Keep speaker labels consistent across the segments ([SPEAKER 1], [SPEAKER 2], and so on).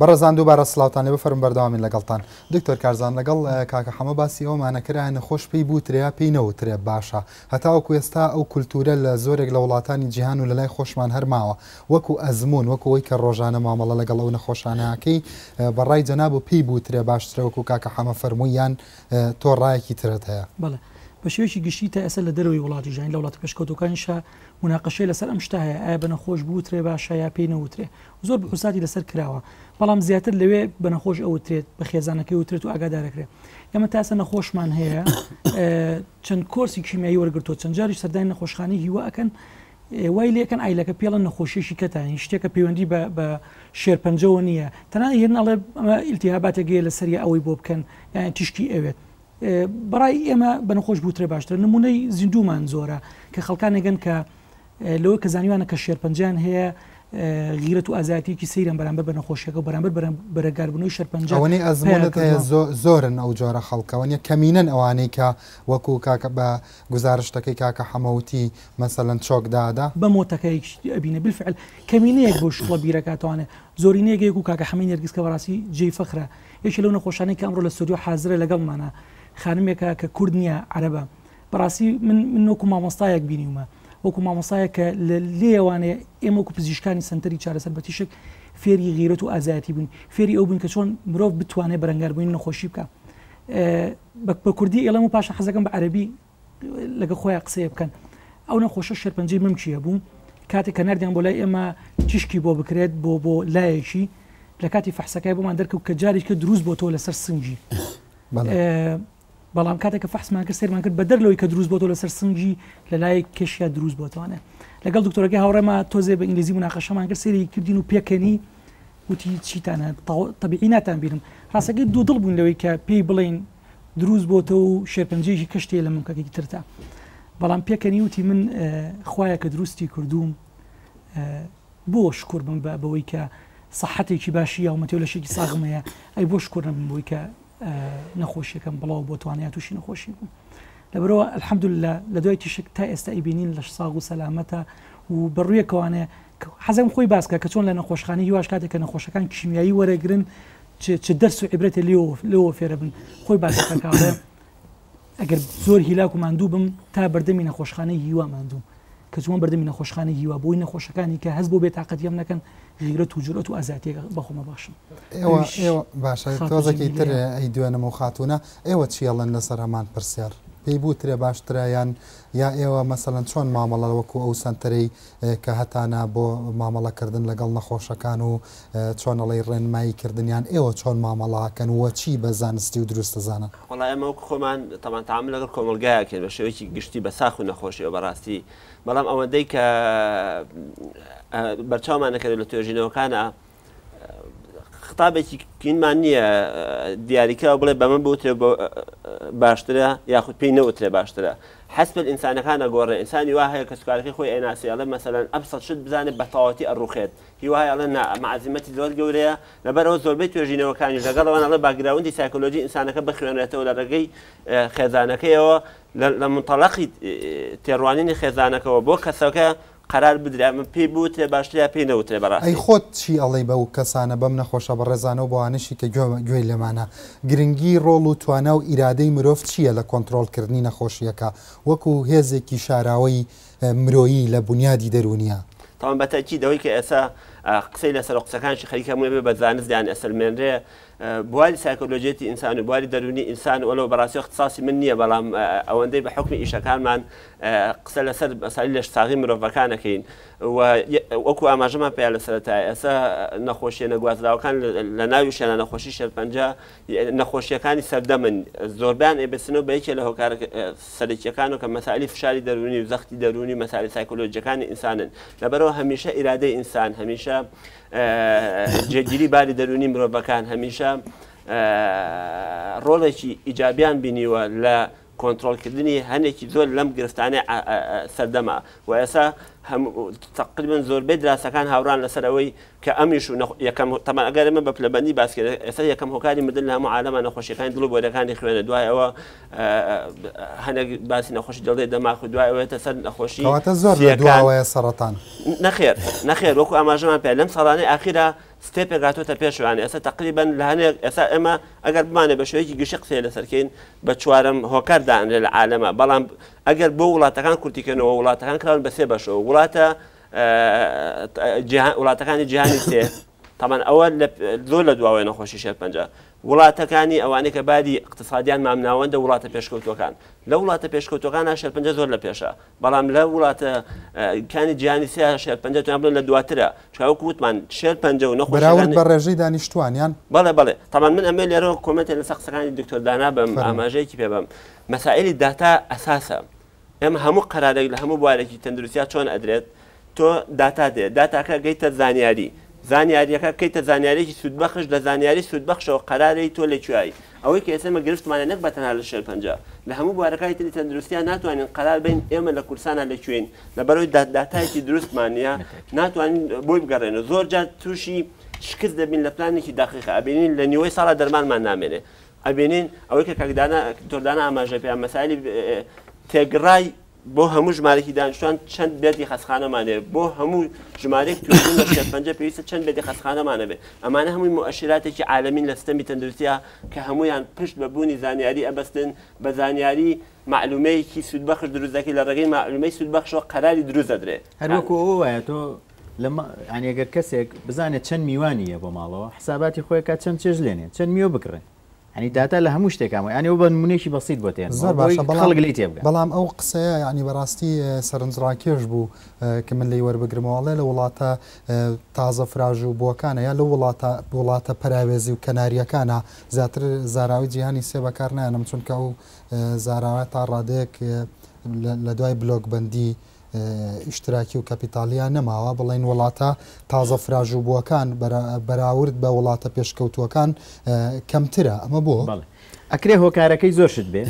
[SPEAKER 1] بەڕێزان دووبارە سڵاوتان لێ بفەرموون بەردەوامین لەگەڵتان. دکتۆر کارزان لەگەڵ کاکە حەمە باسی ئەوەمانە کرد ئایا نەخۆش پێی بوترێ یا پێی نەوترێ باشە؟ هەتاوەکو ئێستا ئەو کولتورە لە زۆرێک لە وڵاتانی جیهان و لەلای خۆشمان هەر ماوە وەکو ئەزموون وەکو ئەوەی کە ڕۆژانە مامەڵە لەگەڵ ئەو نەخۆشانە ئەکەی بە ڕای جەنابو پێی بوترێ باشترە وەکو کاکە حەمە فەرمووی یان تۆ ڕایەکی ترت هەیە؟
[SPEAKER 2] بەڵێ بە شێوەیەکی گشتی تا ئێستا لە دەرەوەی وڵاتیش یانی لە وڵاتە پێشکەوتووەکانیشا موناقەشەی لەسەر ئەم شتە هەیە ئایا بە نەخۆش بوترێ باشە یا پێی نەوترێ زۆر بحوساتی لەسەر کراوە بەڵام زیاتر لەوێ بە نەخۆش ئەوترێت بە خێزانەکەی وترێت و ئاگادارەکرێت ئێمە تاسە نەخۆشمان هەیە چەند کۆرسی کیمیایی وەرگتووە چەند جاریش سەردانی نەخۆشخانەی هیوا ئەکەن وای لێکەن ئایلەکە پێڵە نەخۆشیشی کەتانی شتێکە پەیوەندی بە شێرپەنجەوە نییە تەنان هێن ئەڵێ ئەمە ئیلتیهاباتێک هەیە لەسەری ئەوەی بۆ بکەن یان تیشکی ئەوێت بەڕای ئێمە بە نەخۆش بوترێ باشترە نمونەی زیندوومان زۆرە کە خەڵکانێکن کە لەوە کە زانیوانە کە شێرپەنجەیان هەیە غیرەت و ئازایەتیەکی سەیران بەرامبەر بە نەخۆشیەکە و بەرامبەر بەرەگاربوونەوەی شێرپەنجە
[SPEAKER 1] ئەوەنەی ئەزموونت هەیە زۆرن ئەو جۆرە خەڵکە وەنیە کەمینەن ئەوانەی کە وەکو کاکە بە گوزارشتەکەی کاکە حەمە وتی مەسەلەن چۆک دادا.
[SPEAKER 2] بە مۆتەکەیەک ئەبینە بالفعل کەمینەیەک بۆ شکڵە بیرەکاتوانێ زۆرینەیەک وەکو کاکە حەمەی نێرگز کە بەڕاستی جێی فەخرە یەکێ لەو نەخۆشانەی کە ئەمڕۆ لە ستۆدیۆ حازرە لەگەڵمانە خانمێکە کە کورد نییە عەرەبە بەڕاستی من من وەکو مامۆستایەک بینیومە وەکو مامۆستایەک کە لێوانەیە ئێمە وەکو پزیشکانی سەنتەری چارەسەر بە تیشک فێری غیرەت و ئازایەتی بووین فێری ئەو بووین کە چۆن مرۆڤ بتوانێت بەرەنگاربووین نەخۆشی بکە بە کوردی ئێڵم و پاشە حەزەکەم بە عەربی لەگە خۆیان قسەیە بکەن ئەو نەخۆشە شێرپەنجەی ممکیە بوو کاتێک کە نردیان بۆ لای ئێمە تیشکی بۆ بکرێت بۆ بۆ لایەکی لە کاتی فەحسەکای بۆمان دەرکەوت کە جارێکە دروست بۆ تۆ لەسەر سنگی بەڵام کاتێک کە فەحسمان کرد سەیرمان کرد بەدەر لەوەی کە دروست بۆتەوە لەسەر سنگی لە لایەک کێشیا دروست بۆتوانێ لەگەڵ دکتۆرەکەی هاوڕێما تۆزێ بە ئینگلیزی مناقەشەمان کرد سەیری کردین و پێکەنی وتی چیتانە تەبیعی ناتان بینم ڕاستەکەی دوو دڵ بوون لەوەی کە پێی بڵین دروست بۆتەوە و شێرپەنجەیەکی کەشتێ لە ممکەکەی ترتا بەڵام پێکەنی وتی من خوایە کە دروستی کردووم بۆ شکر بم بە بەوەی کە سەحەتێکی باشی یاومەتێ و لەشێکی ساغم هەیە ئەی بۆ شکر نەبم بۆی کە نەخۆشیەکەم بڵاو بۆ توانای تووشی نەخۆشی بووم لەبەرەوە الحمدلله لە دوای تیشک تا ئێستا ئەیبینین لەش ساغ و سەلامەتە و بەڕوویەکەوانێ حەزم خۆی باسکە کە چۆن لە نەخۆشخانەی هیواش کاتێک کە نەخۆشەکان کیمیایی وەرەگرن چ دەرس و عیبرەتێ لێەوە فێرە بن خۆی باسەکە ئەگەر زۆر هیلاک و ماندوو بم تا بەردەمی نەخۆشخانەی هیوا ماندووم کە چوومە بەردەمی نەخۆشخانەی هیوا بۆی نەخۆشەکانی کە هەست بۆ بێتاقەتیم نەکەن غیرەت و جورئەت و ئازایەتیەک بە خۆمە بەخشم.
[SPEAKER 1] ئێوە ئێوە باشە تۆزێکی تر ئەی دوێنم و خاتوونە ئێوە چی ئەڵێن لەسەر هەمان پرسیار پێی بوترێ باشترە یان یا ئێوە مەسەلەن چۆن مامەڵە وەکو ئەو سەنتەرەی کە هەتانە بۆ مامەڵە کردن لەگەڵ نەخۆشەکان و چۆن ئەڵێی ڕێنمایی کردنیان ئێوە چۆن مامەڵە ئەکەن و چی بە زانستی و دروست ئەزانن؟
[SPEAKER 3] وەڵا ئێمە وەکو خۆمان تەبعەن تەعامول لەگەڵ کۆمەڵگای ئەکەین بە شێوەیەکی گشتی بە ساخ و نەخۆشیەوە بەڕاستی بەڵام ئەوەندەی کە بەرچاومان دەکەوێت لە توێژینەوەکانە خطابێکی کینمان نییە دیاریکراوە بڵێ بەمە بوترێ باشترە یاخود پێی نەوترێ باشترە حەسب ئینسانەکان ئەگۆڕێ ئینسانی وا هەیە کە سوکارەکەی خۆی ئەیناسی ئەڵێ مەسەلەن ئەبسەط شت بزانێ بە تەواوەتی ئەڕوخێت هی وا هەیە ئەڵێ نا ئەمە عەزیمەتی زۆر گەورەیە لەبەرئەوە زۆربەی توێژینەوەکانیش لەگەڵ ئەوان ئەڵێ باکگراوندی سایکۆلۆجی ئینسانەکە بخوێنرێتەوە لە ڕێگەی خێزانەکەیەوە لە منتەڵەقی تێڕوانینی خێزانەکەوە بۆ کەسەکە قەرار بدرێ ئەمە پێی بوترێ باشترە یا پێی نەوترێ بەڕاستی.
[SPEAKER 1] ئەی خۆت چی ئەڵێی بەو کەسانە بەم نەخۆشە بەڕێزانە و بەوانەشی کە گوێی لێمانە گرنگی ڕۆڵ و توانا و ئیرادەی مرۆڤ چییە لە کۆنترۆڵ کردنی نەخۆشییەکە وەکو هێزێکی شاراوەی مرۆیی لە بونیادی دەروونیە؟
[SPEAKER 3] تاوان بە تەئکید ئەوەی کە ئێستا قسەی لەسەر و قسەکانیشی خەریکە هەمووی بێ بە زانست یان ئەسەلمێنرێ بواری سایکۆلۆژیەتی ئینسان و بواری دەروونی ئینسان وەلەو بەڕاستی اختصاصی من نییە بەڵام ئەوەندەی بە حوکمی ئیشەکانمان قسە لەسەر مەسالی لەشساغی مرۆڤەکان ئەکەین و وەکو ئاماژەمان پێیا لە سەرەتا ئێستا نەخۆشیە نەگوازراوەکان لە ناویشیانە نەخۆشی شێرپەنجە نەخۆشیەکانی سەردەمن زۆربیان ئەیبەستنەوە بە یەکێ لە هۆکارە سەرەکیەکان و کە مەسالی فشاری دەروونی و زەختی دەروونی مەسالی سایکۆلۆژیەکانی ئینسانن لەبەرەوە هەمیشە ئیرادەی ئینسان هەمیشە جێگیری باری دەروونی مرۆڤەکان هەمیشە ڕۆڵێکی ئیجابیان بینیوە لە کۆنترۆڵکردنی هەنێکی زۆر لەم گرفتانەی سەردەمە و ئێستا تقریبا زۆربەی دراسەکان هاوڕان لەسەر ئەوەی کە ئەمیش و یەکەم تەمان ئەگەر ئێمە بە پلەبەندی باس کرد ئێستا یەکەم هۆکاری مردن لە هەموو عالەمە نەخۆشیەکانی دڵ و بۆریەکانی خوێنە دوای ئەوە هەنێک باسی نەخۆشی جەڵدەی دەماخ و دوای ئەوێتە سەر نەخۆشی
[SPEAKER 1] کەواتە زۆر لە دواوەیە سەرەتان.
[SPEAKER 3] نەخێر نەخێر وەکو ئاماژەمان پێ لەم ساڵانەی ئاخیرا step ێک هاتۆتە پێشوان ئێستا تقریبا لە هەنێک ئێستا ئێمە ئەگەر بمانێ بە شێوەیەکی گشتی قسەی لەسەر کەین بە چوارەم هۆکار دانرێ لە عالەمە، بەڵام ئەگەر بۆ وڵاتەکان کورتیکەنەوە وڵاتەکان کراون بە سێ بەشەوە وڵاتە وڵاتەکانی جیهانی سێ تامان ئەوە زۆر لە دواوەی نەخۆشی شێرپەنجە وڵاتەکانی ئەوانەی کە باری اقتصادیان مامناوەندە وڵاتە پێشکەوتوەکان لە وڵاتە پێشکەوتوەکانە شێرپەنجە زۆر لە پێشە بەڵام لە وڵاتە کانی جیهانی سێ شێرپەنجە توان بڵێن لە دواترە چاوەکو وتمان شێرپەنجە و
[SPEAKER 1] نەخۆشیەکان بە ڕێژەی دانیشتوان یان
[SPEAKER 3] بەڵێ بەڵێ تەمان من ئەمێ لێرەوە comment ێ لەسەر قسەکانی دکتۆر دانا بم ئاماژەیەکی پێ بەم مەسائلی داتا ئەساسە ئێمە هەموو قەرارێک لە هەموو بوارێکی تەندروستیا چۆن ئەدرێت تۆ داتا دێ داتاکە گەیتە زانیاری زانیاریەکە کەیتە زانیاریەکی سوودبەخش لە زانیاری سوودبەخشەوە قەرارەی تۆ لە کوێی ئەوەی کە ئێستا ئێمە گرفتمانە نەک بە تەنها لە شێرپەنجە لە هەموو بوارەکانی تری تەندروستیا ناتوانین قەرار بین ئێمە لە کوردستانا لە کوێین لەبەرەوەی داتایەکی دروستمان نییە ناتوانین بۆی بگەڕێنەوە زۆر جار تووشی شکست دەبین لە پلانێکی دقیقە ئەبینین لە نیوەی ساڵا دەرمانمان نامێنێ ئەبینین ئەوەی کە کاک دانا دکتۆر دانا ئاماژە پێ مەسایلی تێگڕای بۆ هەموو ژمارێکی دانیشتوان چەند bed ی خەستخانەمان هەیە بۆ هەموو ژمارێک توشبوون بە شێرپەنجە پێویستە چەند bed ی خەستخانەمان هەبێ ئەمانە هەمووی موئەشیراتێکی عالەمین لە سیستەمی تەندروستیە کە هەموویان پشت بە بوونی زانیاری ئەبەستن بە زانیاری مەعلومەیەکی سوودبەخش دروست دەکەی لە ڕێگەی مەعلومەی سوودبەخشەوە قەراری دروست دەدرێ
[SPEAKER 4] هەر وەکو ئەوە وایە تۆ لە یانی ئەگەر کەسێک بزانێت چەند میوانی یە بۆ ماڵەوە حساباتی خۆی کات چەند چێژ لێنێ چەند میوە بکڕێ یانی داتا لە هەموو شتێکا وایە یانی ئەوە بە نمونەیەکی بەسیت بۆ تێنمەوە
[SPEAKER 1] زۆر باشە
[SPEAKER 4] بۆی
[SPEAKER 1] بەڵام
[SPEAKER 4] خەڵک لێی تێبگا.
[SPEAKER 1] بەڵام ئەو قسەیە یانی بەڕاستی سەرنجڕاکێش بوو کە من لێی وەربگرمەوە ئەڵێ لە وڵاتە تازە فراژوو بووەکانە یا لەو وڵاتە وڵاتە پەراوێزی و کەنارییەکانە زیاتر زاراوەی جیهانی سێ بەکار نایەنم چونکە ئەو زاراوە تا ڕادەیەک لە دوای بلۆکبەندی ئیشتراکی و کەپیتالییا نەماوە، بڵێین وڵاتە تازە فراژووبووەکان بەراورد بە وڵاتە پێشکەوتووەکان کەمترە، ئەمە بۆ؟
[SPEAKER 4] بەڵێ ئەکرێ هۆکارەکەی زۆر شت بێ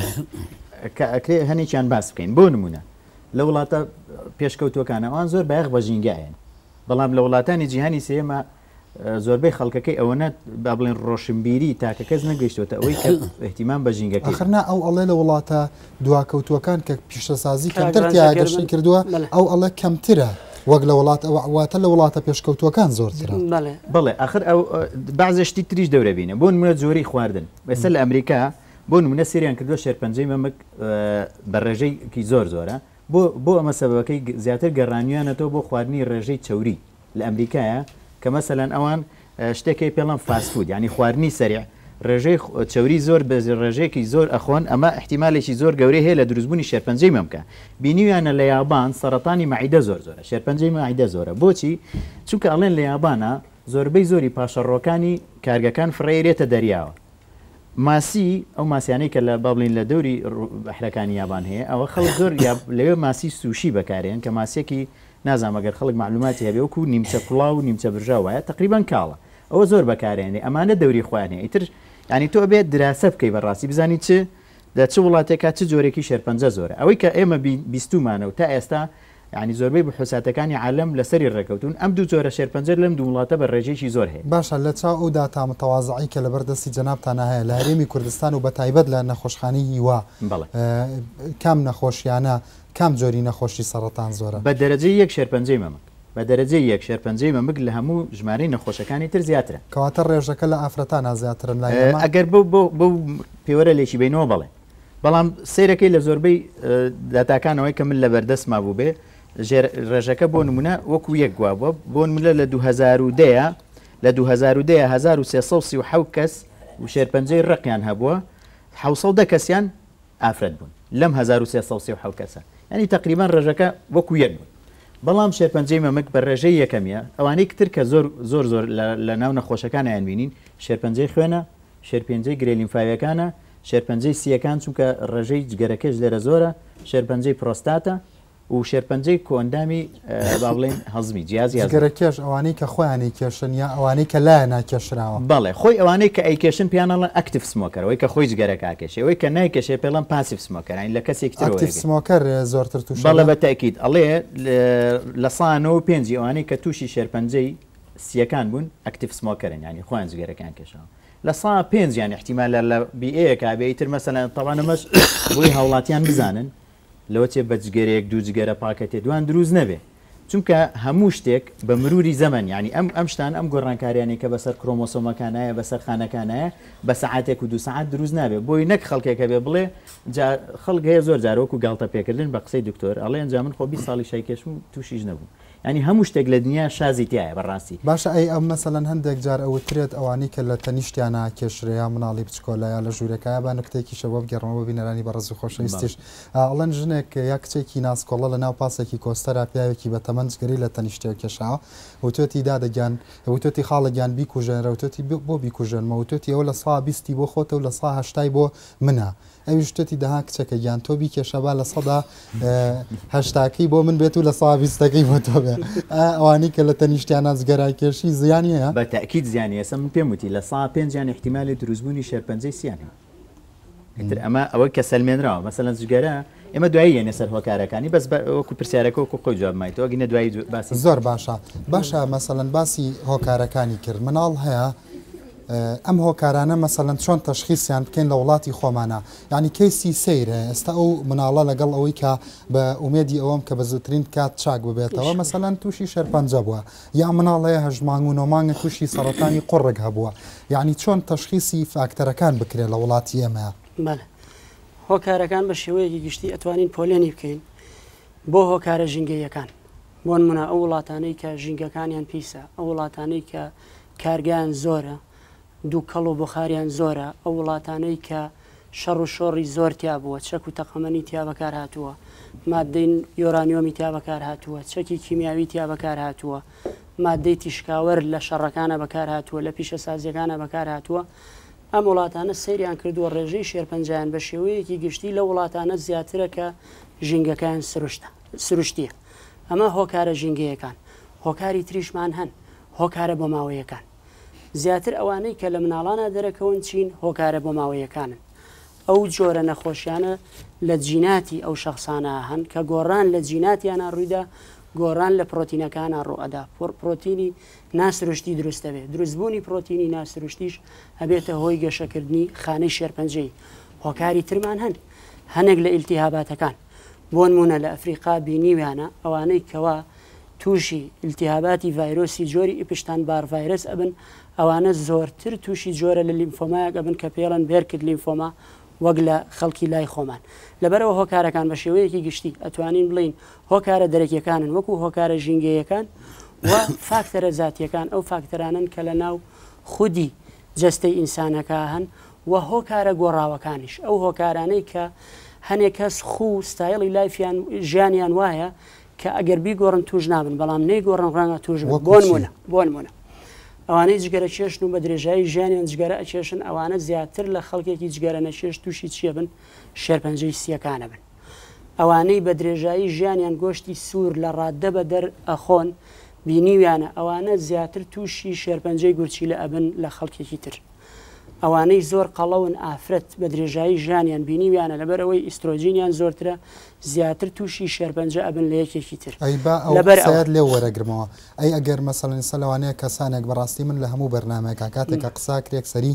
[SPEAKER 4] کە ئەکرێ هەنێکیان باس بکەین بۆ نمونە لە وڵاتە پێشکەوتووەکان ئەوان زۆر بایەخ بە ژینگە ئەیەن بەڵام لە وڵاتانی جیهانی سێیەمە زۆربەی خەڵکەکەی ئەوەنە با بڵێن ڕۆشنبیری تاکە کەس نەگەیشتوەتە ئەوەی کە اهتیمام بە ژینگەکەی
[SPEAKER 1] ئاخر نا ئەو ئەڵێ لە وڵاتە دواکەوتووەکان کە پیشەسازی کەمتر تیا گەشەی کردووە ئەو ئەڵێ کەمترە وەک لە وڵات ئەوە واتە لە وڵاتە پێشکەوتووەکان زۆرترە.
[SPEAKER 4] بەڵێ ئاخر ئەو بەعزێ شتی تریش دەورە بینە بۆ نمونە جۆری خواردن ئێستا لە ئەمریکا بۆ نمونە سەیریان کردووە شێرپەنجەی مەمک بە ڕێژەیەکی زۆر زۆرە بۆ بۆ ئەمە سەبەبەکەی زیاتر گەڕانویانەتەوە بۆ خواردنی ڕێژەی چەوری لە ئەمریکایە کە مەسەلەن ئەوان شتێک هەیە پێڵەن fast food یانی خواردنی سەریع ڕێژەی چەوری زۆر بە ڕێژەیەکی زۆر ئەخۆن ئەمە ئیحتیمالێکی زۆر گەورەی هەیە لە دروستبوونی شێرپەنجەی مەمکە بینیویانە لە یابان سەڕەتانی مەعیدە زۆر زۆرە شێرپەنجەی مەعیدە زۆرە بۆچی چونکە ئەڵێن لە یابانا زۆربەی زۆری پاشەڕۆکانی کارگەکان فڕێیرێتە دەریاوە ماسی، ئەو ماسیانەی کە لە با بڵێین لە دەوری بەحرەکانی یابان هەیە، ئەوە خەڵک زۆر یا لەوێ ماسی سوشی بەکارێن کە ماسیەکی نازانم ئەگەر خەڵک مەعلوماتی هەبێ وەکوو نیمچە کوڵاو و نیمچە برژاو وایە تەقریبەن کاڵە ئەوە زۆر بەکارێنێ ئەمانە دەوری خۆیان هەیە ئیتر یانی تۆ ئەبێ دراسە بکەی بە ڕاستی بزانی چ لە چ وڵاتێکا چ جۆرێکی شێرپەنجە زۆرە ئەوەی کە ئێمە بیستوومانە و تا ئێستا یانی زۆربەی بحوساتەکانی عالەم لەسەری ڕێکەوتوون ئەم دوو جۆرە شێرپەنجە لەم دوو وڵاتە بە ڕێژەیەکی زۆر هەیە.
[SPEAKER 1] باشە لە چاو ئەو داتا متەوازعەی کە لەبەر دەستی جەنابتانا هەیە لە هەرێمی کوردستان و بەتایبەت لە نەخۆشخانەی هیوا
[SPEAKER 4] بەڵێ.
[SPEAKER 1] کام نەخۆشیانە کام جۆری نەخۆشی سەڕەتان زۆرە؟
[SPEAKER 4] بە دەرەجەی یەک شێرپەنجەی مەمک. بە دەرەجەی یەک شێرپەنجەی مەمک لە هەموو ژمارەی نەخۆشەکانی تر زیاترە.
[SPEAKER 1] کەواتە ڕێژەکە لە ئافرەتانا زیاترن لای ئێمە؟
[SPEAKER 4] ئەگەر بەو بەو پێوەرە لێکی بەینەوە بەڵێ. بەڵام سەیرەکەی لە زۆربەی داتاکانەوەی کە من لەبەردەستما بووبێ ڕێژەکە بۆ نمونە وەکو یەک گوا بووە بۆ نمونە لە 2010 لە 2010 1337 کەس و شێرپەنجەی ڕقیان هەبووە 610 کەسیان ئافرەت بوون لەم 1337 کەسە ینی تقریبان ڕێژەکە وەکو یەک بوون بەڵام شێرپەنجەی مەمک بە ڕێژەی یەکەمیە ئەوانەی کتر کە زۆر زۆر زۆر لە ناو نەخۆشەکانیان بینین شێرپەنجەی خوێنە شێرپێنجەی گرێ لیمفاویەکانە، شێرپەنجەی سییەکان چونکە ڕێژەی جگەرەکێش لێرە زۆرە، شێرپەنجەی پرۆستاتە و شێرپەنجەی کۆئەندامی با بڵێین هەزمی، جیهازی هەزم.
[SPEAKER 1] جگەرەکێش ئەوانەی کە خۆیان ئەیکێشن یا ئەوانەی کە لایان ناکێشراوە؟
[SPEAKER 4] بەڵێ خۆی ئەوانەی کە ئەیکێشن پێیان ئەڵێن active smoker ئەوەی کە خۆی جگەرەکە ئەکێشێ، ئەوەی کە نایکێشێ پێی ئەڵێن passive smoker یانی لە کەسێکی ترەوە
[SPEAKER 1] ئەکتیڤ
[SPEAKER 4] ئەگرێ.
[SPEAKER 1] smoker زۆرتر تووش
[SPEAKER 4] بەڵێ
[SPEAKER 1] ئەبێ؟
[SPEAKER 4] بە تەئکید ئەڵێ لە سا 95 ی ئەوانەی کە تووشی شێرپەنجەی سییەکان بوون active smoker ن یانی خۆیان جگەرەکەیان کێشاوە. 5% یان ئیحتیمالە لە بیئەیەکا بێ ئیتر مەسەلەن تەبعەن ئەمەش بۆی هاوڵاتیان بزانن لەوە چێ بە جگەرەیەک دوو جگەرە پاکەتێ دوان دروست نەبێ. چونکە هەموو شتێک بە مروری زەمەن یانی ئەم ئەم شتانە ئەم گۆڕانکاریانەی کە بەسەر کرۆمۆسۆمەکانایە بەسەر خانەکانایە بە سەعاتێک و دوو سەعات دروست نابێ بۆی نەک خەڵکێک هەبێ بڵێ جا خەڵک هەیە زۆر جار وەکو گاڵتە پێکردن بە قسەی دکتۆر ئەڵێن جا من خۆ 20 ساڵی شای کێشم و تووشیش نەبووم یانی هەموو شتێک لە دنیا شازی تایە بەڕاستی.
[SPEAKER 1] باشە ئەی ئەم مەسەلەن هەندێک جار ئەوترێت ئەوانەی کە لە تەنیشتیانا کێشرێ یا مناڵی بچکۆلە یا لە ژوورێکایە با نوکتەیەکیشە بۆ بگێڕمەوە بۆ بینەرانی بەڕێز و خۆشەویستیش ئەڵێن ژنێک یا کچێکی ناسکۆڵە لە ناو پاسێکی کۆستەرا پیاوێکی بە تەمەن جگەرەی لە تەنیشتەوە کێشاوە وتوێتی دادە گیان وتوێتی خاڵە گیان بیکوژێنرە وتوێتی بۆ بیکوژێنمەوە وتوێتی ئەوە لە سا بیستی بۆ خۆتە و لە سا هەشتای بۆ منە ئەویش وتوێتی دەها کچەکە گیان تۆ بیکێشە با لە سەدا هەشتاکەی بۆ من بێت و لە سا بیستەکەی بۆ تۆ بێ ئەوانەی کە لە تەنیشتیانە جگەرە کێشی زیانی هەیە؟
[SPEAKER 4] بە تەئکید زیانی هەیە من پێم وتی لە سا پێنجیان ئیحتیمالی دروستبوونی شێرپەنجەی سیان هەیە. ئیتر ئەمە ئەوەی کە سەلمێنراوە مەسەلەن جگەرە ئێمە دوایی یەنە سەر هۆکارەکانی بەس وەکو پرسیارەکە وەکو خۆی جواب مایتەوە گینە دوایی باسی
[SPEAKER 1] زۆر باشە باشە مەسەلەن باسی هۆکارەکانی کرد مناڵ هەیە ئەم هۆکارانە مەسەلەن چۆن تەشخیسیان بکەین لە وڵاتی خۆمانە یعنی کەیسی سەیرە ئێستا ئەو مناڵە لەگەڵ ئەوەی کە بە ئومێدی ئەوەم کە بە زووترین کات چاک ببێتەوە مەسەلەن تووشی شێرپەنجە بووە یا مناڵ هەیە هەشت مانگ و نۆ مانگە تووشی سەڕەتانی قوڕگ هەبووە یانی چۆن تەشخیسی فاکتەرەکان بکرێت لە وڵاتی ئێمە؟
[SPEAKER 5] بەڵێ هۆکارەکان بە شێوەیەکی گشتی ئەتوانین پۆلێنی بکەین بۆ هۆکارە ژینگەیەکان بۆنمونە ئەو وڵاتانەی کە ژینگەکانیان پیسە ئەو وڵاتانەی کە کارگەیان زۆرە دووکەڵ و بوخاریان زۆرە، ئەو وڵاتانەی کە شەڕ و شۆڕی زۆر تیا بووە، چەک و تەقەمەنی تیا بەکار هاتووە، ماددەی یۆرانیۆمی تیا بەکار هاتووە، چەکی کیمیاوی تیا بەکار هاتووە، ماددەی تیشکاوەر لە شەڕەکانا بەکار هاتووە، لە پیشەسازییەکانا بەکار هاتووە، ئەم وڵاتانە سەیریان کردووە ڕێژەی شێرپەنجەیان بە شێوەیەکی گشتی لەو وڵاتانە زیاترە کە ژینگەکەیان سروشتە، سروشتییە. ئەمە هۆکارە ژینگەیەکان. هۆکاری تریشمان هەن، هۆکارە بۆماوەیەکان. زیاتر ئەوانەی کە لە مناڵانا دەرەکەون چین هۆکارە بۆماوەیەکانن. ئەو جۆرە نەخۆشیانە لە جیناتی ئەو شەخسانە هەن کە گۆڕان لە جیناتیانا ڕوویدا، گۆڕان لە پڕۆتینەکانا ڕووئەدا، پڕۆتینی ناسروشتی دروست ئەبێ، دروستبوونی پڕۆتینی ناسروشتیش ئەبێتە هۆی گەشەکردنی خانەی شێرپەنجەیی. هۆکاری ترمان هەن، هەنێک لە ئیلتیهاباتەکان، بۆنموونە لە ئەفریقا بینیویانە ئەوانەی کەوا تووشی ئیلتیهاباتی ڤایرۆسی جۆری ئیپشتان بار ڤایرەس ئەبن، ئەوانە زۆرتر تووشی جۆرە لە لیمفۆمایەک ئەبن کە پێیڵێن بێرکت لیمفۆما وەک لە خەڵکی لای خۆمان. لەبەرئەوە هۆکارەکان بە شێوەیەکی گشتی ئەتوانین بڵێین هۆکارە دەرەکیەکانن وەکو هۆکارە ژینگەیەکان و فاکتەرە زاتیەکان ئەو فاکتەرانەن کە لە ناو خودی جەستەی ئینسانەکە هەن و هۆکارە گۆڕاوەکانیش ئەو هۆکارانەی کە هەنێک کەس خوو ستایڵی life یان ژیانیان وایە کە ئەگەر بیگۆڕن توش نابن بەڵام نەیگۆڕن ڕەنگە توش بن
[SPEAKER 1] وەکو چی؟
[SPEAKER 5] بۆنمونە بۆنمونە ئەوانەی جگەرە کێشن و بە درێژایی ژیانیان جگەرە ئەکێشن ئەوانە زیاتر لە خەڵکێکی جگەرە نەکێش توشی چیە بن شێرپەنجەی سیەکانە بن ئەوانەی بە درێژایی ژیانیان گۆشتی سوور لە ڕاددە بە دەر ئەخۆن بینیویانە ئەوانە زیاتر توشی شێرپەنجەی گورچیلە ئەبن لە خەڵکێکی تر. ئەوانەی زۆر قەڵەون ئافرەت بە درێژایی ژیانیان بینیویانە لەبەر ئەوەی ئیسترۆجینیان زۆرترە زیاتر تووشی شێرپەنجە ئەبن لە یەکێکی تر
[SPEAKER 1] ئەی با ئەو
[SPEAKER 5] لەبەر ئەوە.
[SPEAKER 1] قسەیەت لێ وەرەگرمەوە ئەی ئەگەر مەسەلەن ئیستا لەوانەیە کەسانێک بەڕاستی من لە هەموو بەرنامەیەکا کاتێک کە قسە ئەکرێ یەکسەری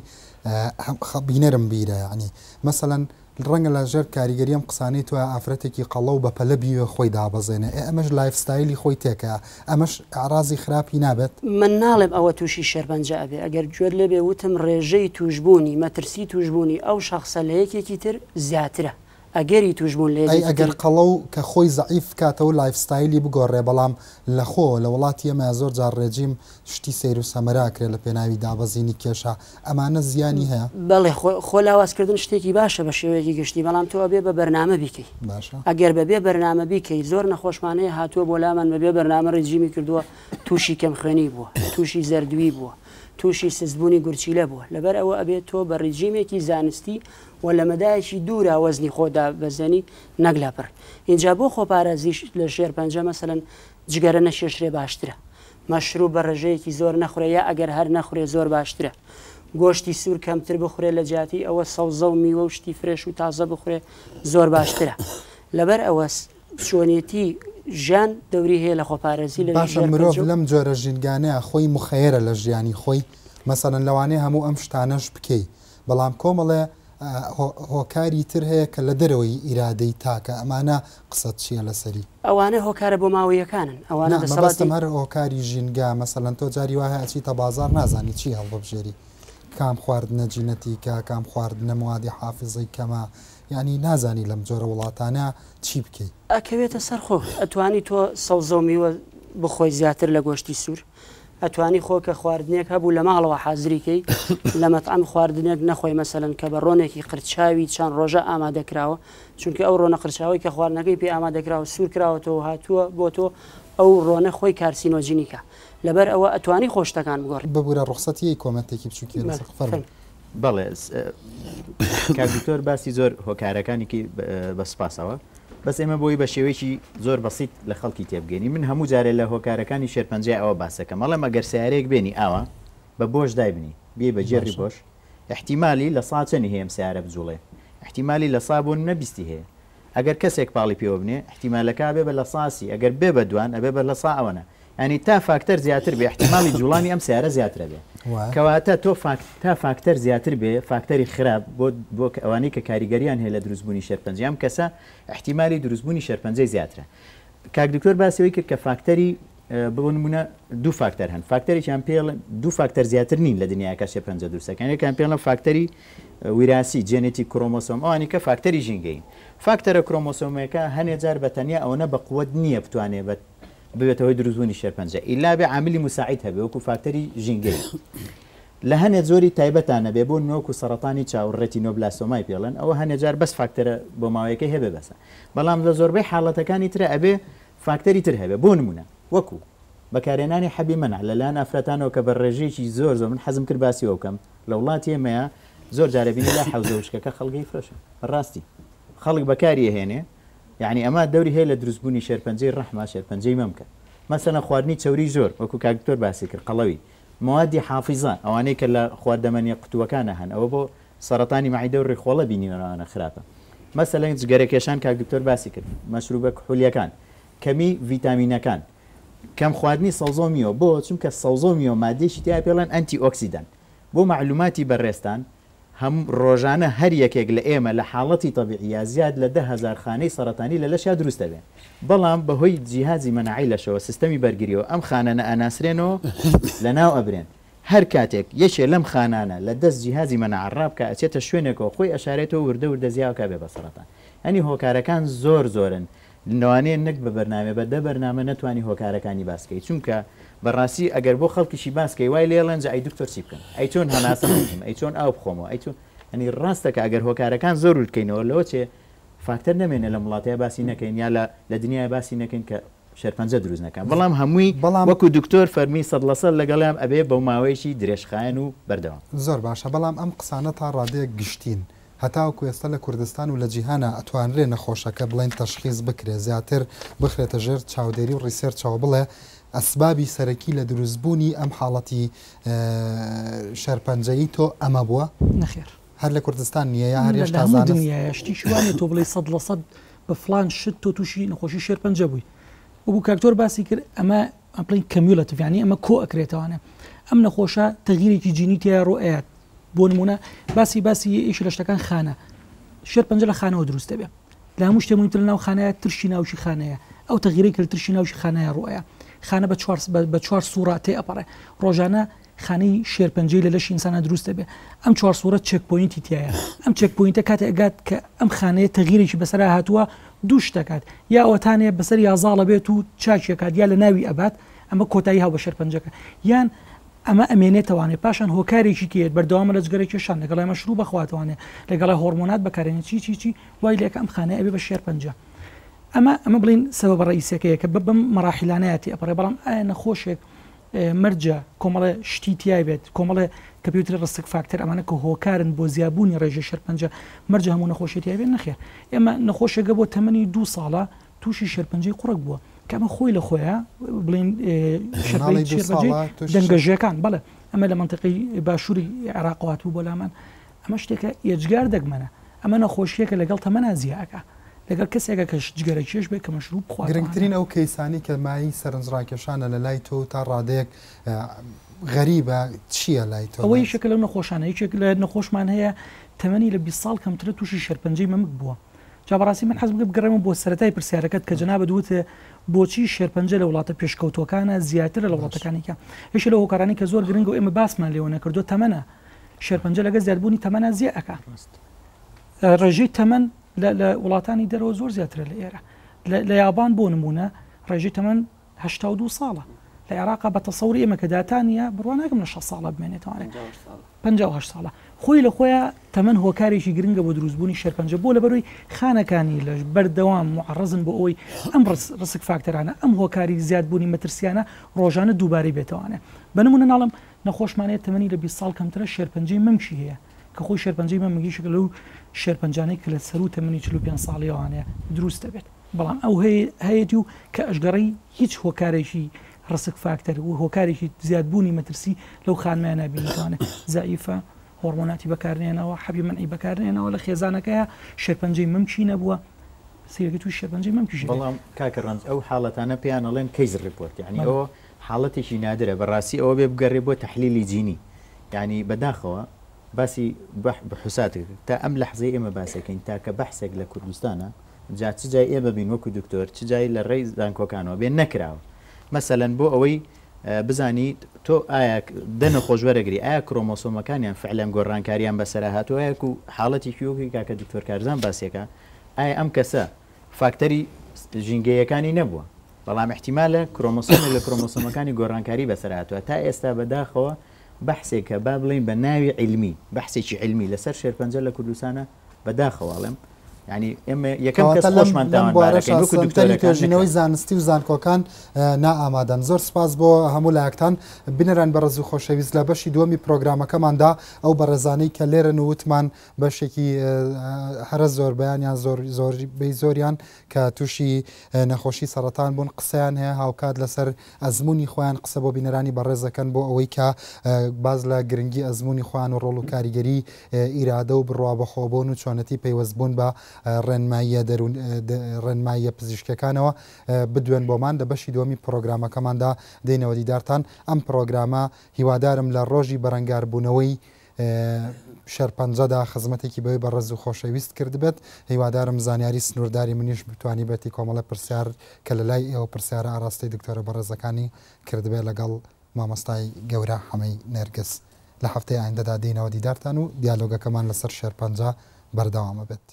[SPEAKER 1] بینەرم بیرە یەعنی مەسەلەن ڕەنگە لە ژێر کاریگەری ئەم قسانەی تۆیا ئافرەتێکی قەڵەو بە پەلە بیوێ خۆی دابەزێنێ، ئێ ئەمەش life style ی خۆی تێکەیا، ئەمەش ئیعرازی خراپی نابێت؟
[SPEAKER 5] من ناڵێم ئەوە تووشی شێرپەنجە ئەبێ، ئەگەر گوێت لێ بێ وتم ڕێژەی تووشبوونی، مەترسی تووشبوونی ئەو شەخسە لە یەکێکی تر زیاترە، ئەگەری تووشبوون لە
[SPEAKER 1] ئەی
[SPEAKER 5] یەکێکی
[SPEAKER 1] ئەگەر
[SPEAKER 5] تر.
[SPEAKER 1] قەڵەو کە خۆی زەعیف بکاتەوە life style ی بگۆڕێ بەڵام لە خۆ لە وڵاتی ئێمەیا زۆر جار ڕێجیم شتی سەیر و سەمەرە ئەکرێ لە پێناوی دابەزینی کێشا ئەمانە زیانی هەیە؟
[SPEAKER 5] بەڵێ خۆ خۆ لاواز کردن شتێکی باشە بە شێوەیەکی گشتی بەڵام تۆ ئەبێ بە بەرنامە بیکەی
[SPEAKER 1] باشە.
[SPEAKER 5] ئەگەر بە بێ بەرنامە بیکەی زۆر نەخۆشمان هەیە هاتووە بۆ لامان بە بێ بەرنامە ڕێجیمی کردووە تووشی کەم خوێنی بووە تووشی زەردووی بووە تووشی سستبوونی گورچیلە بووە لەبەر ئەوە ئەبێ تۆ بە ڕێجیمێکی زانستی و لە مەدایەکی دوورا وەزنی خۆ دابەزێنی نەک لەپڕ ئینجا بۆ خۆپارێزیش لە شێرپەنجە مەسەلەن جگەرە نەکێشرێ باشترە مەشروب بە ڕێژەیەکی زۆر نەخورێ یا ئەگەر هەر نەخورێ زۆر باشترە گۆشتی سوور کەمتر بخورێ لە جیاتی ئەوە سەوزە و میوە و شتی fresh و تازە بخورێ زۆر باشترە لەبەر ئەوە چۆنێتی ژیان دەوری هەیە لە خۆپارێزی لە
[SPEAKER 1] باشە مرۆڤ
[SPEAKER 5] شێرپەنجە و
[SPEAKER 1] لەم جۆرە ژینگانەیا خۆی موخەیەرە لە ژیانی خۆی؟ مەسەلەن لەوانەیە هەموو ئەم شتانەش بکەی بەڵام کۆمەڵێ. هۆکاری تر هەیە کە لە دەرەوەی ئیرادەی تاکە ئەمانە قسەت چییە لەسەری؟
[SPEAKER 5] ئەوانە هۆکارە بۆماوەییەکانن ئەوانە
[SPEAKER 1] نا
[SPEAKER 5] دەسەڵاتی.
[SPEAKER 1] مەبەستم هەر هۆکاری ژینگە مەسەلەن تۆ جاری وا هەیە ئەچیتە بازاڕ نازانی چی هەڵببژێری کام خواردنە جینەتیکە کام خواردنە موادی حافزەی کەمە یانی نازانی لەم جۆرە وڵاتانە چی بکەی.
[SPEAKER 5] ئەکەوێتە سەر خۆ ئەتوانی تۆ سەوزە و میوە بخۆی زیاتر لە گۆشتی سوور ئەتوانی خۆ کە خواردنێک هەبوو لە ماڵەوە حازری کەی لە مەتعەم خواردنێک نەخۆی مەسەلەن کە بە ڕۆنێکی قرچاوی چەند ڕۆژە ئامادە کراوە چونکە ئەو ڕۆنە قرچاوەی کە خواردنەکەی پێ ئامادە کراوە سوور کراوەتەوە و هاتووە بۆ تۆ ئەو ڕۆنە خۆی carcinogenic ە لەبەر ئەوە ئەتوانی خۆ شتەکان بگۆڕی.
[SPEAKER 1] ببورە ڕوخسەتی یەی comment ێکی بچوکی
[SPEAKER 5] بەلێ
[SPEAKER 1] لەسەر فەرموو.
[SPEAKER 5] فەرموو.
[SPEAKER 4] بەڵێ کاک دکتۆر باسی زۆر هۆکارەکانی کی بە سوپاسەوە بەس ئێمە بۆی بە شێوەیەکی زۆر بەسیت لە خەڵکی تێبگەینین من هەموو جارێ لە هۆکارەکانی شێرپەنجەی ئەوە باسەکەم ئەڵێم ئەگەر سەیارەیەک بێنی ئاوا بە بۆش دایبنی بێی بە گێڕی
[SPEAKER 1] باشە.
[SPEAKER 4] بۆش ئیحتیمالی لە سا چەنی هەیە ئەم سەیارە بجوڵێ ئیحتیمالی لە سا بۆ نمونە بیستی هەیە ئەگەر کەسێک پاڵی پێوە بنێ ئیحتیمالەکە ئەبێ بە لە سا سی ئەگەر بێ بە دوان ئەبێ بە لە سا ئەوەنە یانی تا فاکتەر زیاتر بێ ئیحتیمالی جوڵانی ئەم سەیارە زیاتر ئەبێ
[SPEAKER 1] وایە.
[SPEAKER 4] کەواتە تۆ فاکت تا فاکتەر زیاتر بێ فاکتەری خراپ بۆ بۆ ئەوانەی کە کاریگەریان هەیە لە دروستبوونی شێرپەنجەی ئەم کەسە ئیحتیمالی دروستبوونی شێرپەنجەی زیاترە کاک دکتۆر باسی ئەوەی کرد کە فاکتەری بۆ نمونە دوو فاکتەر هەن فاکتەرێکیان پێڵێن دوو فاکتەر زیاتر نین لە دنیاکە شێرپەنجە دروستەکان یەکیان پێڵێن فاکتەری ویراسی genetic کرۆمۆسۆم ئەوانی کە فاکتەری ژینگەیین فاکتەرە کرۆمۆسۆمەکە هەنێ جار بە تەنیا ئەوەنە بە قوت نییە بتوانێ بە ببێتە هۆی دروستبوونی شێرپەنجە ئیلا بێ عاملی مساعد هەبێ وەکو فاکتەری ژینگەیی لە هەنێ جۆری تایبەتا نەبێ بۆ نمونە وەکو سەڕەتانی چاو retinoblastoma ی پێڵێن ئەوە هەنێ جار بەس فاکتەرە بۆماوەیەکەی هەبێ بەسە بەڵام لە زۆربەی حاڵەتەکانی ترە ئەبێ فاکتەری تر هەبێ بۆ نمونە وەکو بەکارهێنانی حەبی مەنع لە لایەن ئافرەتانەوە کە بە ڕێژەیەکی زۆر زۆر من حەزم کرد باسی ئەوە بکەم لە وڵاتی ئێمەیا زۆر جار ئەبینی لای حەوزە وشکەکە خەڵک ئەیفرۆشن بەڕاستی خەڵک بەکاری ئەهێنێ یەعنی ئەمە دەوری هەیە لە دروستبوونی شێرپەنجەی ڕەحما شێرپەنجەی مەمکە مەسەلەن خواردنی چەوری زۆر وەکو کاک دکتۆر باسی کرد قەڵەوی مەوادی حافیزە ئەوانەی کە لە خواردەمەنیە قوتووەکانا هەن ئەوە بۆ سەڕەتانی مەعیدە و ڕیخۆڵە بینیوانە خراپە مەسەلەن جگەرە کێشان کاک دکتۆر باسی کرد مەشروبە کحولیەکان کەمی ڤیتامینەکان کەم خواردنی سەوزەو میوە بۆ چونکە سەوزەو میوە مادەیەکی تیایە پێڵێن antioxidant بۆ مەعلوماتی بەڕێزتان هەم ڕۆژانە هەر یەکێک لە ئێمە لە حاڵەتی تەبیعیا زیاد لە 10,000 خانەی سەڕەتانی لە لەشیا دروست دەبێ بەڵام بەهۆی جیهازی مەناعەی لەشەوە سیستەمی بەرگریەوە ئەم خانانە ئەناسرێنەوە لەناو ئەبرێن هەر کاتێک یەکێ لەم خانانە لە دەست جیهازی مەناعە ڕابکا ئەچێتە شوێنێکەوە خۆی ئەشارێتەوە وردە وردە زیاوەکا بێ بە سەڕەتان یانی هۆکارەکان زۆر زۆرن لەوانەیە نەک بە بەرنامەیە بە دە بەرنامە نەتوانی هۆکارەکانی باس کەی چونکە بەڕاستی ئەگەر بۆ خەڵکیشی باس کەی وای لێڵێن جا ئەی دکتۆر چی بکەم ئەی چۆن هەناسە بگرم ئەی چۆن ئاو بخۆمەوە ئەی چۆن یانی ڕاستە کە ئەگەر هۆکارەکان زۆر ورد کەینەوە لەوە چێ فاکتەر نەمێنێ لەم وڵاتەیە باسی نەکەین یا لە لە دنیای باسی نەکەین کە شێرپەنجە دروست نەکا بەڵام هەمووی
[SPEAKER 1] بەڵام
[SPEAKER 4] وەکو دکتۆر فەرمی سەد لە سەد لەگەڵیام ئەبێ بەو ماوەیەکی درێژخایەن و بەردەوام.
[SPEAKER 1] زۆر باشە بەڵام ئەم قسانە تا ڕادەیەک گشتین هەتاوەکو ئێستا لە کوردستان و لە جیهانا ئەتوانرێ نەخۆشەکە بڵێن تەشخیس بکرێ زیاتر بخرێتە ژێر چاودێری و research ەوە بڵێ ئەسبابی سەرەکی لە دروستبوونی ئەم حاڵەتی شێرپەنجەیی تۆ ئەمە بووە؟
[SPEAKER 2] نەخێر.
[SPEAKER 1] هەر لە کوردستان نییە یا هەر
[SPEAKER 2] لە
[SPEAKER 1] هێشتا
[SPEAKER 2] هەموو
[SPEAKER 1] زانست؟
[SPEAKER 2] دنیایە شتێکی وا نییە تۆ بڵێی 100% بە فڵان شت تۆ تووشی نەخۆشی شێرپەنجە بووی. وەکو کاک تۆر باسی کرد ئەمە ئەم بڵێین cumulative یانی ئەمە کۆ ئەکرێتەوانێ ئەم نەخۆشە تەغیرێکی جینی تیا ڕوو ئەیات بۆ نمونە باسی باسی یەکی لە شتەکان خانە شێرپەنجە لە خانەوە دروست دەبێ لە هەموو شتێ مهمتر لەناو خانەیە ترشی ناوکی خانەیە ئەو تەغیرەی کە لە ترشی ناوکی خانەیە ڕوئەیە خانە بە چوار بە چوار سوڕە تێ ئەپەڕێ ڕۆژانە خانەی شێرپەنجەی لە لەشی ئینسانە دروست دەبێ ئەم چوار سوڕە checkpoint ی تایە ئەم checkpoint ە کاتێ ئەگات کە ئەم خانەیە تەغیرێکی بەسەرا هاتووە دوو شتەکات یا ئەوەتانێ بەسەر یازاڵە بێت و چاکیەکات یا لە ناوی ئەبات ئەمە کۆتایی هاو بە شێرپەنجەکە یان ئەمە ئەمێنێتەوانێ پاشان هۆکارێکی کێت بەردەوامە لە جگەرە کێشان لەگەڵای مەشروب بخواتوانێ لەگەڵای هۆرمۆنات بەکارێنێ چی چی چی وای لێکە ئەم خانەیە ئەبێ بە شێرپەنجە ئەمە ئەمە بڵین سەبەبە ڕئیسەکەیە کە بەم مەراحیلانەیە تێئەپەڕێ بەڵام ئایا نەخۆشێک مەرجە کۆمەڵێ شتی تیای بێت کۆمەڵێ کە پێوترێ risk factor ئەمانە کە هۆکارن بۆ زیابوونی ڕێژەی شێرپەنجە مەرجە هەموو نەخۆشیە تیای بێت نەخێر ئێمە نەخۆشێکە بۆ تەمەنی دوو ساڵە تووشی شێرپەنجەی قوڕگ بووە کە ئەمە خۆی لە خۆیە بڵین
[SPEAKER 1] مناڵی دوو
[SPEAKER 2] شێرپەنجەی
[SPEAKER 1] ساڵە تووشی
[SPEAKER 2] دەنگەژێکان بەڵێ ئەمە لە مەنتیقەی باشووری عێراق هاتبوو بۆ لامان ئەمە شتێکە ئێجگار دەگمەنە ئەمە نەخۆشیەکە لەگەڵ تەمەنا زیا ئەکا لەگەڵ کەسێکە کە جگەرە کێش بێت کە مەشروب بخواتەوانێ.
[SPEAKER 1] گرنگترین ئەو کەیسانەی کە مایەی سەرنجڕاکێشانە لە لای تۆ و تا ڕادەیەک غەریبە چییە لای تۆ؟
[SPEAKER 2] ئەوە یەکێکە لەو نەخۆشانە، یەکێک لە نەخۆشمان هەیە تەمەنی لە 20 ساڵ کەمترە تووشی شێرپەنجەی مەمک بووە. جا بەڕاستی من حەزم کرد بگەڕێمەوە بۆ سەرەتای پرسیارەکەت کە جەنابت وتت بۆچی شێرپەنجە لە وڵاتە پێشکەوتووەکانە زیاترە لە وڵاتەکانی کە یەکێ لەو هۆکارانەی کە زۆر گرنگە و ئێمە باسمان لێوە نەکردووە تەمەنە. شێرپەنجە لەگەڵ زیادبوونی تەمەنا زیاد ئەکا. ڕێژەی تەمەن لە وڵاتانی دەرەوە زۆر زیاترە لە ئێرە. لە یابان بۆ نموونە ڕێژەی تەمەن 82 ساڵە. لە عێراقا بە تەسەوری ئێمە کە داتا نییە بڕوا ناکەم لە 60 ساڵە بمێنێتەوانێ 58 ساڵە. خۆی لە خۆیا تەمەن هۆکارێکی گرنگە بۆ دروستبوونی شێرپەنجە بۆ لەبەرەوەی خانەکانی لەش بەردەوام موعەڕەزن بۆ ئەوەی ئەم risk factor انە ئەم هۆکاری زیادبوونی مەترسیانە ڕۆژانە دووبارەی بێتەوانێ. بە نموونە ناڵێم نەخۆشمان هەیە تەمەنی لە 20 ساڵ کەمترە شێرپەنجەی مەمکی هەیە کە خۆی شێرپەنجەی مەمک یەکێکە لەو شێرپەنجانەی کە لە سەروو تەمەنی 45 ساڵیەوانەیە دروست دەبێت بەڵام ئەو هەیەتی و کە ئەشگەڕێی هیچ هۆکارێکی risk factor و هۆکارێکی زیادبوونی مەترسی لەو خانمەیە نابینیتوانێت زەعیفە هۆرمۆناتی بەکارنێنەوە حەبی مەنعی بەکارنێنەوە لە خێزانەکەیە شێرپەنجەی مەمکی نەبووە سیرەکە تووشی شێرپەنجەی مەمکیش
[SPEAKER 4] بەڵام کاکە ڕەنج ئەو حاڵەتانە پێیان ئەڵێن case report یعنی ئەوە حاڵەتێکی نادرە بەڕاستی ئەوە بێ بگەڕێ بۆ تەحلیلی جینی یعنی بەداخەوە باسی بحوسات تا ئەم لەحزەی ئێمە باسەکەین تاکە بەحسێک لە کوردستانە جا چ جای ئێمە بین وەکو دکتۆر چ جای لە ڕێی زانکۆکانەوە بێ نەکراوە مەسەلەن بۆ ئەوەی بزانی تۆ ئایا دە نەخۆش وەرەگری ئایا کرۆمۆسۆمەکانیان فعلەن گۆڕانکاریان بەسەرا هاتووە یاکو حاڵەتێکی وەکو کاکە دکتۆر کارزان باسیەکە ئایا ئەم کەسە فاکتەری ژینگەیەکانی نەبووە بەڵام احتیمالە کرۆمۆسۆمێک لە کرۆمۆسۆمەکانی گۆڕانکاری بەسەر هاتووە تا ئێستا بەداخەوە بەحسێکە با بڵێین بە ناوی عیلمی بەحسێکی عیلمی لەسەر شێرپەنجە لە کوردستانە بەداخەوە ئەڵێم یعنی ئێمە یەکەم کەس خۆشمان تاوانبارەکەین وەکو
[SPEAKER 1] دکتۆرەکان توێژینەوەی زانستی و زانکۆکان نائامادەن. زۆر سپاس بۆ هەموو لایەکتان. بینەران بەڕێز و خۆشەویست لە بەشی دووەمی پرۆگرامەکەماندا ئەو بەڕێزانەی کە لێرەن و وتمان بەشێکی هەرە زۆربەیان یان زۆر زۆربەی زۆریان کە تووشی نەخۆشی سەڕەتان بوون قسەیان هەیە هاوکات لەسەر ئەزموونی خۆیان قسە بۆ بینەرانی بەڕێز دەکەن بۆ ئەوەی کە باس لە گرنگی ئەزموونی خۆیان و ڕۆڵ و کاریگەری ئیرادە و بڕوا بەخۆبوون و چۆنەتی پەیوەستبوون بە ڕێنماییە دەروون ڕێنماییە پزیشکیەکانەوە بدوێن بۆمان لە بەشی دووەمی پڕۆگرامەکەماندا دێینەوە دیدارتان ئەم پڕۆگرامە هیوادارم لە ڕۆژی بەرەنگاربوونەوەی شێرپەنجەدا خزمەتێکی بەوی بەڕێز و خۆشەویست کردبێت، هیوادارم زانیاری سنوورداری منیش بتوانیبێتی کۆمەڵە پرسیار کە لە لای ئێوە پرسیارە ئاراستەی دکتۆرە بەڕێزەکانی کردبێت لەگەڵ مامۆستای گەورە حەمەی نێرگز. لە هەفتەی ئایندەدا دێینەوە دیدارتان و دیالۆگەکەمان لەسەر شێرپەنجە بەردەوامەبێت.